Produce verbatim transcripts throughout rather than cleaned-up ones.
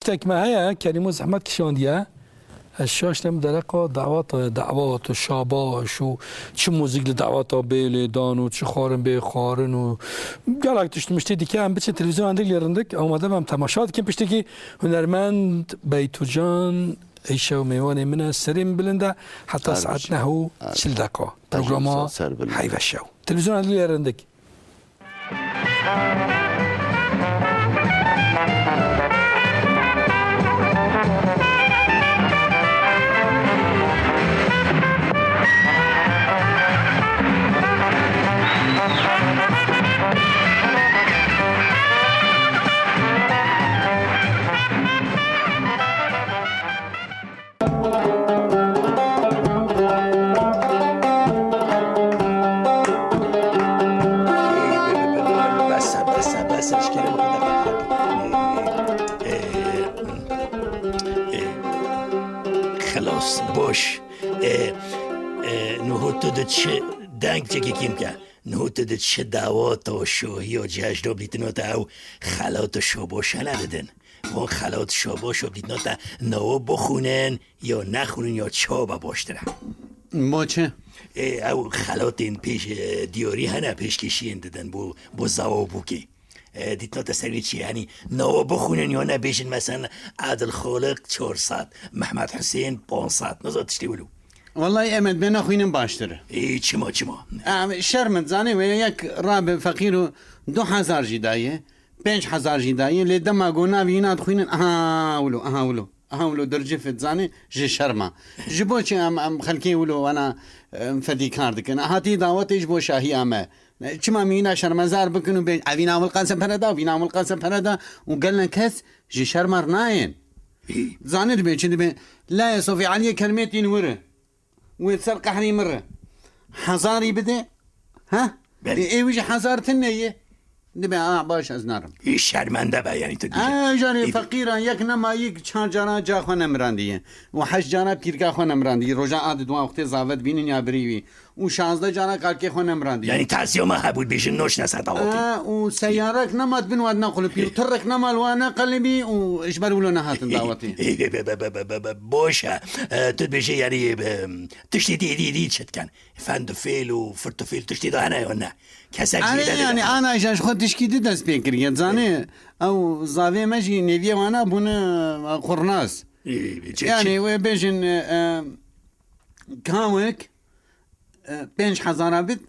Tiştek me heye, Kerîmo zehmet kişandiye. Ez şaş ne dereqa dawata, dawat û şabaş û çi muzîk li dawata bê lê dan û çi xwarin bê xwarin û gelek tişt miştê dike. Em biçin televîzyonan dik lê rindik amade be, em temaşa dikin. Piştekî hunermend Beytûcan îşew mêwanê min e, serê min bilind e. Heta saet neh û çil deqa. Programa Heyve Şew. Televîzyonan dik lê rindik. Bes e, bes e, bes e, ji kerem xwe derkeve. Xilas, boş. E, e, niho tu di çi deng çekî kîm ke? Niho tu di çi dawata şohiya cejna bîtina te ew xelat û şoboşe nedidin? Van xelat şoboş û bîtina te nawa bixwînin ya nexwînin ya çawa be baştir e? Bo çi? Ê, ew xelatên pêş, e, diyarî hene pêşkêşiyên didin bo, bo zawa bûkê. E, dîtina te ser wê çi ye? Yanî nawa bixwînin ya ne bêjin mesela Adil Xaliq çar sed, Mehmet Husên panc sed. Niza tiştê wilo. Wellahî em ê dibê nexwînin baştir. Ê, çima, çima? Em şerm in, zanî wê yek rabe feqîr û du hezar jî daye, pênc hezar jî daye, lê dema ku navî wîna dixwînin, aha wilo, aha wilo, aha wilo dircifit, zanî, ji şerma. Ji bo çi em, em xelkê wilo wana, em fedîkar dikin? Hatî dawetê ji bo şahiya me. Çima em wîna şermezar bikin û bê-, evîna wil qase pere da, vîna wil qase pere da û gelek kes ji şerma nayên. Zanî dibê çi dibê? Layê Sofî Eliyê Kermêtîn wir e. Wê ser qehrî min re hezarî bide. Ha? Belê. Ê, ê wî jî hezar tine ye. Dibê, a, baş, ez narim. Ê, şermende be, yanî tu dibê. Ê, janê feqîran yek nema yek çar cara ca xwe nemirandiye. Û heşt cara pîrka xwe nemirandiye. Roja a di dua wextê zavet bînin ya birî wî. Û şazdeh cara kalkê xwe nemirandiye. Yanî taziya me hebû, bêjin noş nese dawetî. Ê, û seyarek nema di bin wan nequlipî. Û tirrek nema li wan neqelibî û ji ber wilo nehatin dawetî. Ê, be, be, be, be, be, be, boş e. E, tu dibêjî, yanî, e, tiştê dî, dî, dî çi dikin? Fend û fêl û firt û fêl tiştê de hene ya ne? Kesek jî Erê, de yanî, ana îja ji xwe tişkî di dest pê kiriye. Zanê, ew zavê me jî nêviyê wana bûne, e, qurnaz. Ê, çi, yanî, çi? Wê bêjin, e, e, kawek, e, pênc hezara bit,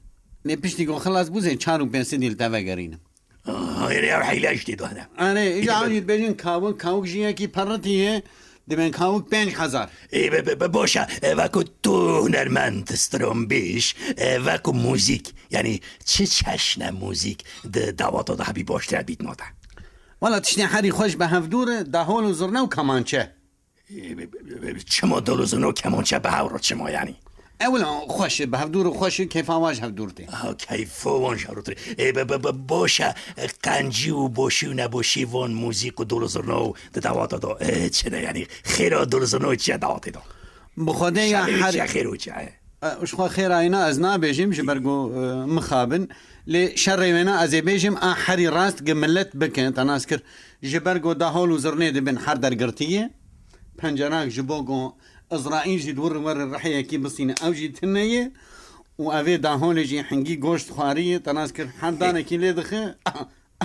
lê piştî ku xilas bû, zê çar û pênc sedî li te vegerînim. Ah, erê, ew heyla jî tê de hene. Erê, îja ew jî dibêjin kawik, kawik jî yekî perritî ye, dibên kawik pênc hezar. Ê, be, be, be, boş e. E, veku tu hunermend, stranbêj, e, veku muzîk, yanî çi çeşne muzîk di dawata de hebî baştir e bît nate? Wela tiştê herî xweş bi hevdûr e, dahol û zirne û kemançe. Çima dol û zirno kemançe bi hev re çima yanî? Ewil xweş e, bi hevdûr û xweş e, keyfa wan ji hevdûr tê. Ha, keyfa wan ji hevdûr tê. Ê, be, be, be, boş e, qencî û boşî û neboşî van muzîk û dol û zirno di dawata da, e, çi ne yanî? Xêra dol û zirno çi ye dawatê da? Bi Xwedê ya her çi ye, xêr û çi ye? E, ji xwe xêra îna ez nabêjim, ji ber ku, e, mixabin. Lê şerê wêna ez ê bêjim, a herî rast gi millet bike, te nas kir. Ji ber ku dahol û zirnê dibin her dergirtiyê. Pencerak ji bo ku Îsraîl jî di wir wir rihê yekî bisîne, ew jî tune ye. Û evê daholê jî hingî goşt xwariyê, te nas kir, her danekî lê dixe.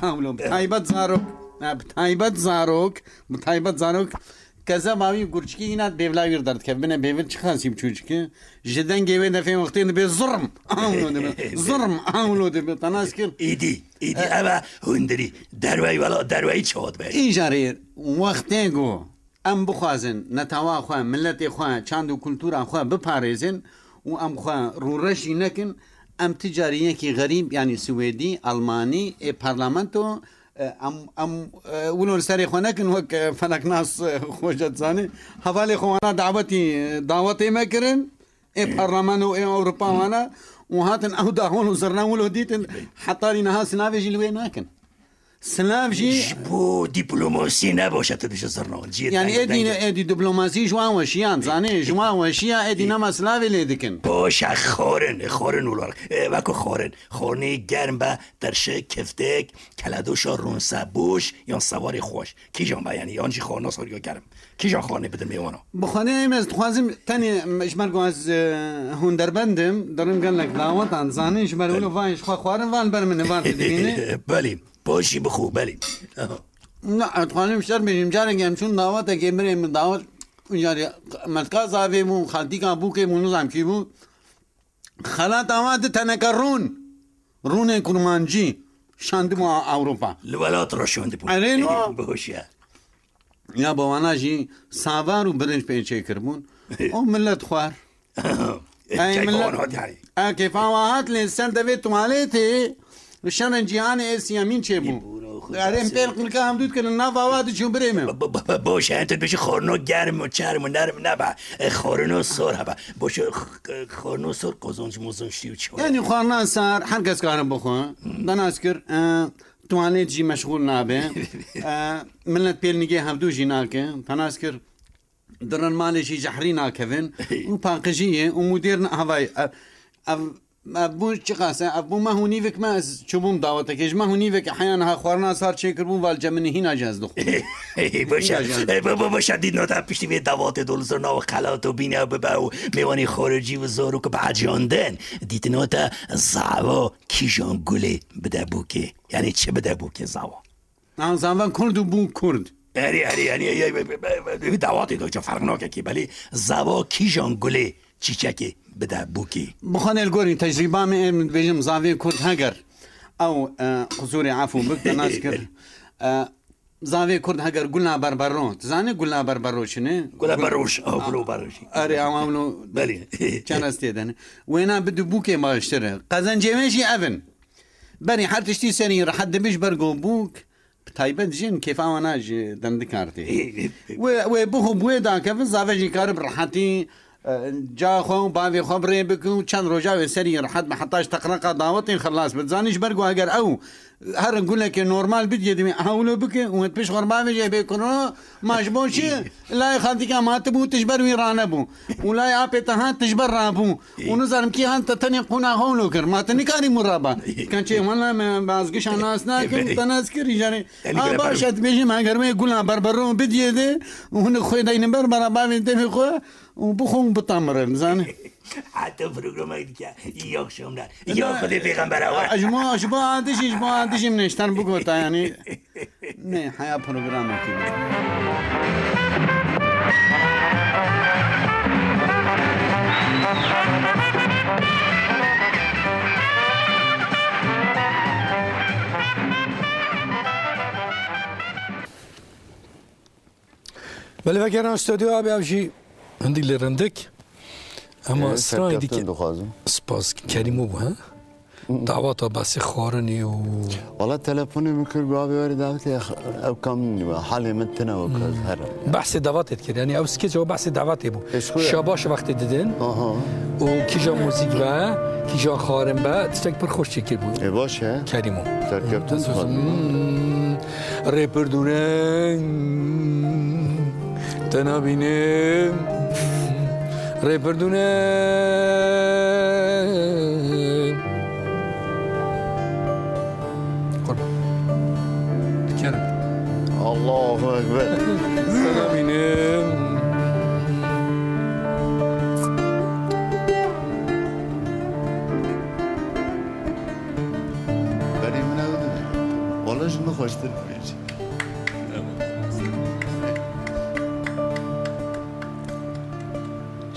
Ewlo, bi taybet zarok. Ha, bi taybet zarok. Bi taybet zarok. Kezeba wî gurçikî îna bêvla wî derdikeve. Bine bêvil çi xasî biçûçik e. Ji dengê wê defê wextê dibe zirm. Ewlo dibe. Zirm. Ewlo dibe. Te nas kir. Îdî. Îdî. E, eve hundirî. Derweyî wela, derweyî çawa dibe? Îjarê wextê ku em bixwazin netewa xwe, miletê xwe, çand û kultura xwe biparêzin û em xwe rûreş jî nekin, em ti carî yekî xerîb, yanî Swêdî, Almanî, ê parlamento, e, em, em, e, wilo li serê xwe nekin wek, e, feleknas, e, xwe jî dizane. Hevalê xwe wana dawetî, dawetê me kirin, ê parlamento, ê Ewropa wana û hatin ew dahon û zirna wilo dîtin, hetarî niha sinavê jî li wê nakin. Silav jî. Ji bo dîplomasî ne baş e tu dibêje zirna. Cihê Yani dengê êdî, dengê. Êdî diplomasî ji wan weşiyan, zanî, ji wan weşiya êdî nema silavê lê dikin. Baş e, xwarin, xwarin olarak. E, weko xwarin. Xwarinê germ be, tirşik, kiftik, keledoşa rûnse boş, yan sewarê xweş. Kîjan be yani, yan jî xwarina sor ya germ. Kîjan xwarinê bidin mêwana? Bi xwedê em ez dixwazim tenê ji ber ku ez, e, hunderbend im, dirim gelek dawetan, zanî, ji ber wilo van ji xwe xwarin van ber min van dibîne. Belê. Paşî bixwe, belê. Na, ez dixwazim şer bêjim, carekê em çûn dawetekê birê min dawet, carê metka zavê bû, xaltîka bûkê bû, nizam kî bû. Xelat awa di teneke rûn, rûnên kurmancî şandibû Ewropa. Li welat re şandibû. Erê no. Baş e. Ya bi wana jî savar û birinc pê çêkiribûn. Û millet xwar. Ey Keyfa millet, wan hat yani. Ey keyfa wan hat, lê ser devê tuwaletê li şerên cîhanê ê siyemîn çêbû. Erê em pêl qilka hevdû dikin, li nav awa diçû birê min. Bo-, bo-, bo-, boş e, tu dibêjî xorno germ û çerm û nerm nebe. E, xorno sor hebe. Boş e, x-, xorno sor qozonc mozonc tî û çi. Yani xwarina sar, her kes karin bixwe. Denas kir, e, tuwalet jî meşxûl nabe. E, millet pêl nigê hevdû jî nake. Denas kir. Dirin malê jî jehrî nakevin û paqijî ye û mûdêr ne havayê. Ev, ev, ev bû çiqas e? Ev bû meh û nîvik me ez çûbûm dawetekê. Ji meh û nîvek heya niha xwarina sar çêkiribû, val cemini hîna jî ez dixwim. Boş e. Hîna jî ez dixwim. E, bo-, bo-, boş e, dît nota piştî vê davatê dol zirna û xelat û bîne bibe û mêwanê xoricî û zarok bi ecandin. Dît nota zava kîjan gulê bide bûkê. Yani çi bide bûkê zava? An zava kurd û bû kurd. Erê, erê, yani, e, e, e, e, e, dawatê de ca ferq nake ki, belê zava kîjan gulê çîçekê bide bûkê. Bi xwe nê li gorî tecrîba me ê min dibêjim zavê kurd heger ew, e, qusûrê efû bik te nas kir. E, zavê kurd heger gula berberro. Tu zanî gula berberro çi ne? Gula Gul- berroş, ew gulo berroşî. Erê, ew, ew lo Belê. Çerestê de ne. Wêna bidû bûkê baştir e. Qezencê me jî ev in. Berî her tiştî serî rehet dibij ber go bûk. Bi taybet jin kêfa wana ji dendikar tê. Wê, wê bixwe bi wê dakevin, zave jî kare bi rehetî, e, ca xwe û bavê xwe bi rê bikin û çend roja wê serî rehet bi heta ji teqreqa dawetê xilas bi. Zanî ji ber ku eger ew her gulekê normal bidiyê dimê hewlo bike û hêt pêş xwe bavê jê bê kuro, ma ji bo çi? Layê xaltîka ma tibû, tu ji ber wî ranebû. Û layê apê te hat, tu ji ber rabû. Û nizanim kî hat te tenê qûna hewlo kir. Ma tu nikarî mû raba. Kan çê wela me bazgişa nas nakim, te nas kirî janê. A baş e, dibêjim eger wê gula berberro bidiyê de û hûn xwê deynin ber, bera bavên devê xwe û bixwe û bitamirin, zanî. Heta programek dike. İyi akşamlar. Ya Xwedê pêxember awe. Ji bo, ji bo adişî, ji bo adişî min ji te re bigota, yanî. Ne, heya programekî. Belê vegeran stüdyo abi, ev jî hindik lê rindik. Ama Ee, sirayê serkeftin dike dixwazim. Spas Kerîmo bû, he? Dawata basê xwarinê û Wala telefonê min kir, got, "Abi, were davetê, ev kam halê min tine wek ez her." Behsê davatê dikir, yani ew skeç o behsê davatê bû. Eşkı ya. Şabaş wextê didin. Aha. Û kîja muzîk be, kîja xwarin be, tiştek pir xweş çêkir bû. E, baş e. Kerîmo. Serkeftin dixwazim. Hmm. Rê pir dûr e, te nabînim. Rê pir dûr e. Qurban. Dikerim. Allahu Ekber. Te nabînim. Berî min ew dibê. Wala ji min xweştir dibêje.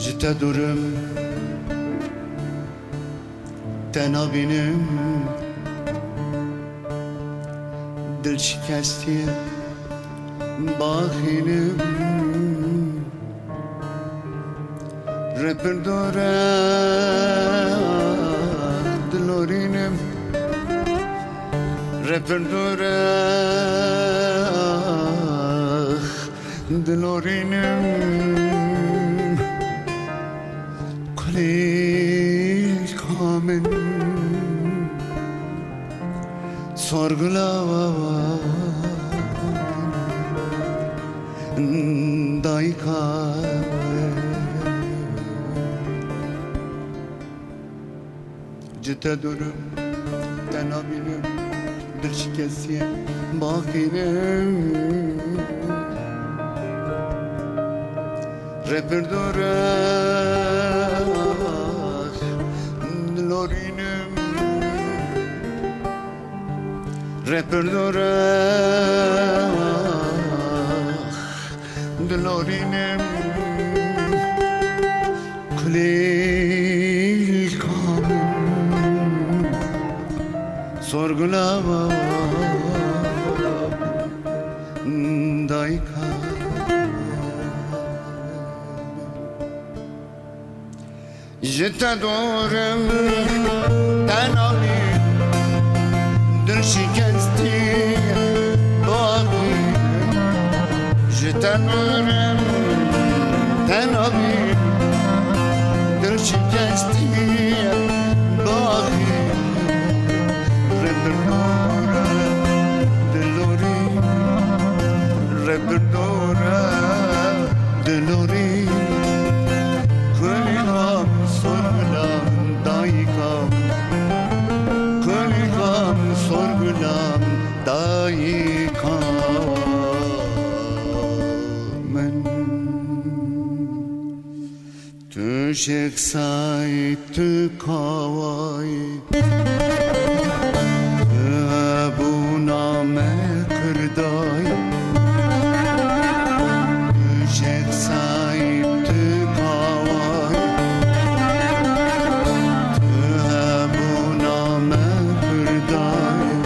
Ji te dûr im, te nabînim. Dil şikestî baxîlim. Rê pir dûr e, dilorînim. Rê pir dûr e, dilorînim. Kulîlka min. Gula dayika ji te dûr im, te nabînim, dil şikestiye baxînim. Rê pir dûr e, dilorînim. Rê pir dûr e, dilorînim. Kulîlka min, sorgula dayika. Ji te dûr im, te nabînim, dil şikestî baxînim. Ji te dûr im, te nabînim, dil şikestî baxînim. Rê pir dûr e, dilorînim, rê pir dûr e. Dilorî, kulîlka min, sorgula min, dayika min. Kulîlka min, sorgula min, dayika min. Tu Şêx Seîd, tu Kawayî, tu hebûna me Kirdayî. Tu Şêx Seîd, tu Kawayî, tu hebûna me Kirdayî.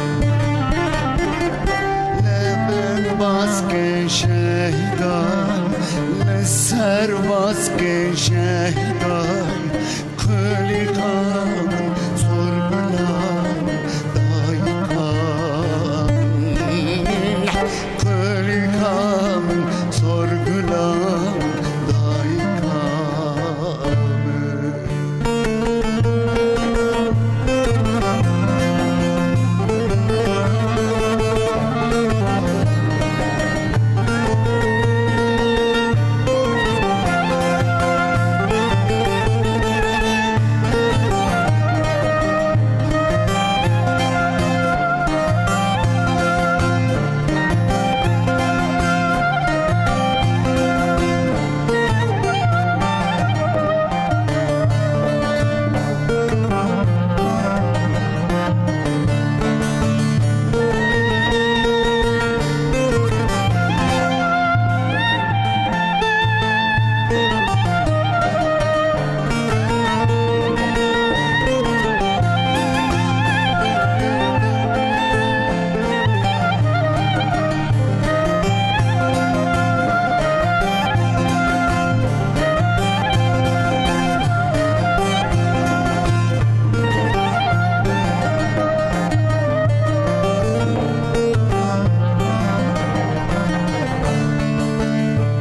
Li bin baskê şehîdan, li ser baskê şehîdan, kulîlka min, sorgula min, dayika min. Kulîlka min, sorgula min, dayika min.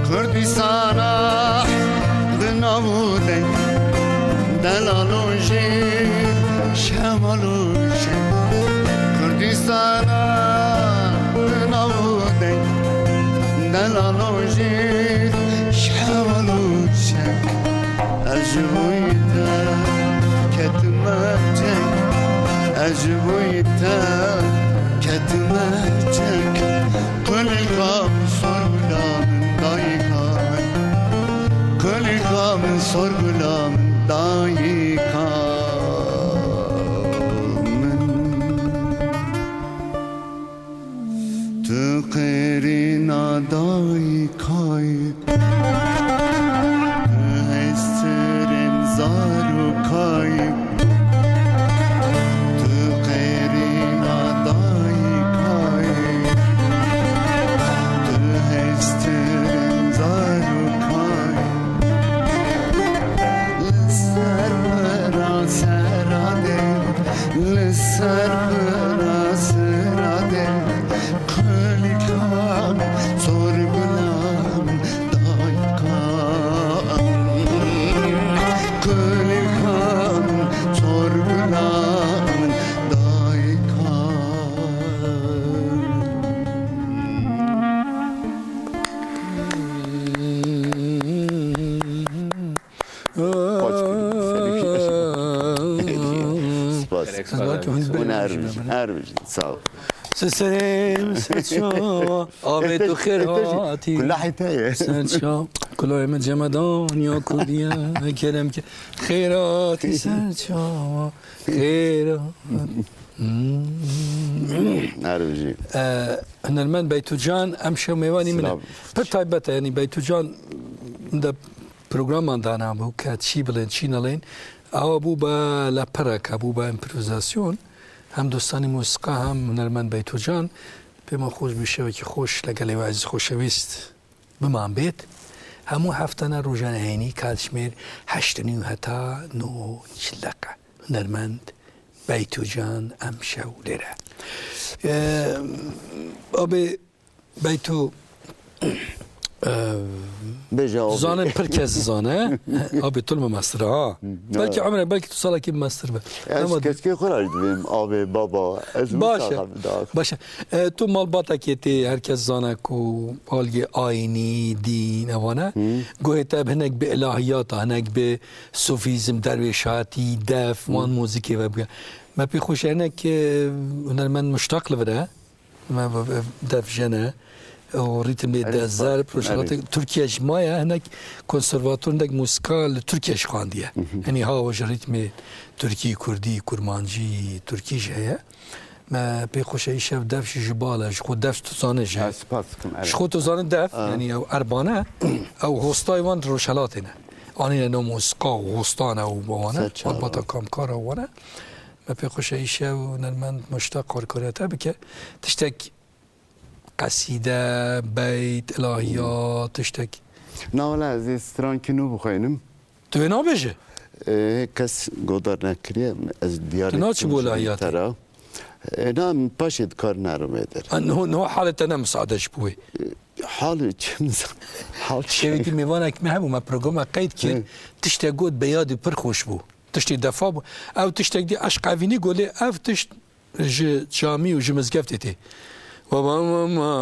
Kurdistana bi nav û deng, delal û jêr, şemal û şeng. Kurdistana bi nav û deng, delal û jêr, şemal û şeng. Ez ji bo te ketime ceng, ez ji bo te ketime ceng. Kulîlka min, sorgula min, dayika min. Kulîlka min, sorgula min, dayika min. Tu qêrîna dayikayî, tu hêztirên zarokayî. Tu qêrîna dayikayî, tu hêztirên zarokayî. Li ser bira sera dê, li ser bira sera dê, kulîlka min, sorgula min, Paç kir. Spas. Gerek sağ olun. Hûn her bijîn, her bijîn. Sağ ol. Serê min ser çava, avê tu xêr hatî. Kulahê te ye. Ser çav, kulahê min cemedan ya Kurdiye, kerem ke xêr hatî ser çava, xêr hatî. Hmm. Her bijî. E, hunermend Beytûcan, em şev mêvanî min e. Silav. Pir taybet e, yanî Beytûcan de programan danabû ke çî bilên, çî nelên. Ewa bû be lepereke, bû be împrovîzasyon. Hem dostanî mûsîqa hem hunermend Beytûcan. Pê me xweş bû, şevekî xweş legelê we ezîz xweşewîst biman bêt. Hemû heftene rojan heyînî, katjimêr heşt û nîv heta nod û nîv deqe. Hunermend Beytûcan em şev lêre. Ee, abê Beytû, e, Bêje abê. Zanin pir kes zane. Abê tu li min mestir ha. Belkî emre, belkî tu salekî mestir be. Ez Ama keskê xwe re dibêm abê, baba. Ez Baş e. Baş e. E, tu malbatekê tê, her kes zane ku algê ayînî, dîn, evan e. Guhê te bi hinek bi ilahiyata, hinek bi sufîzm, derwêşatî, def, wan muzîkê ve bike. Me pê xweş e hinek, e, hunermend Muştaq li vir e. Me ve-, ve-, def jene û rîtimê de zerb, rojhilatê Tirkiye jî maye, hinek konservator, hinek mûsîka li Tirkiye jî xwandiye. Yanî ha ji rîtmê tirkî, kurdî, kurmancî, tirkî jî heye. Me pê xweş e, îşev def jî ji bal e, ji xwe def tu zane jî. Ez spas dikim, evet. Ji xwe tu zane def, yanî ew erbane, ew hostayê wan di rojhilatê ne. Anîne nav mûsîka û hostan e û bawane, malbata kamkar e wane. Me pê xweş e îşev hunermend Muştaq harikariya te bike. Tiştek qesîde, beyt, ilahiyat, tiştek. Na wele ez ê strankî nû bixwînim. Tu wê nabêje? Ê, kes godar nekiriye, ez diyarê Tu naçî bo ilahiyatê? Te ra. Ê, na, min paşê dikar nerim ê der. Ha, no, no halê te ne misaade ji bo wê. Hal çi, hal çi? Şevekî mêvanek me hebû, me programa qeyd kir. Hı. Tiştek got, be yadî pir xweş bû. Tiştê defa bû. Ew tiştek dî eşq evînî got, lê ev tişt ji camî û ji mizgeftê tê. Wa, wa, wa, wa.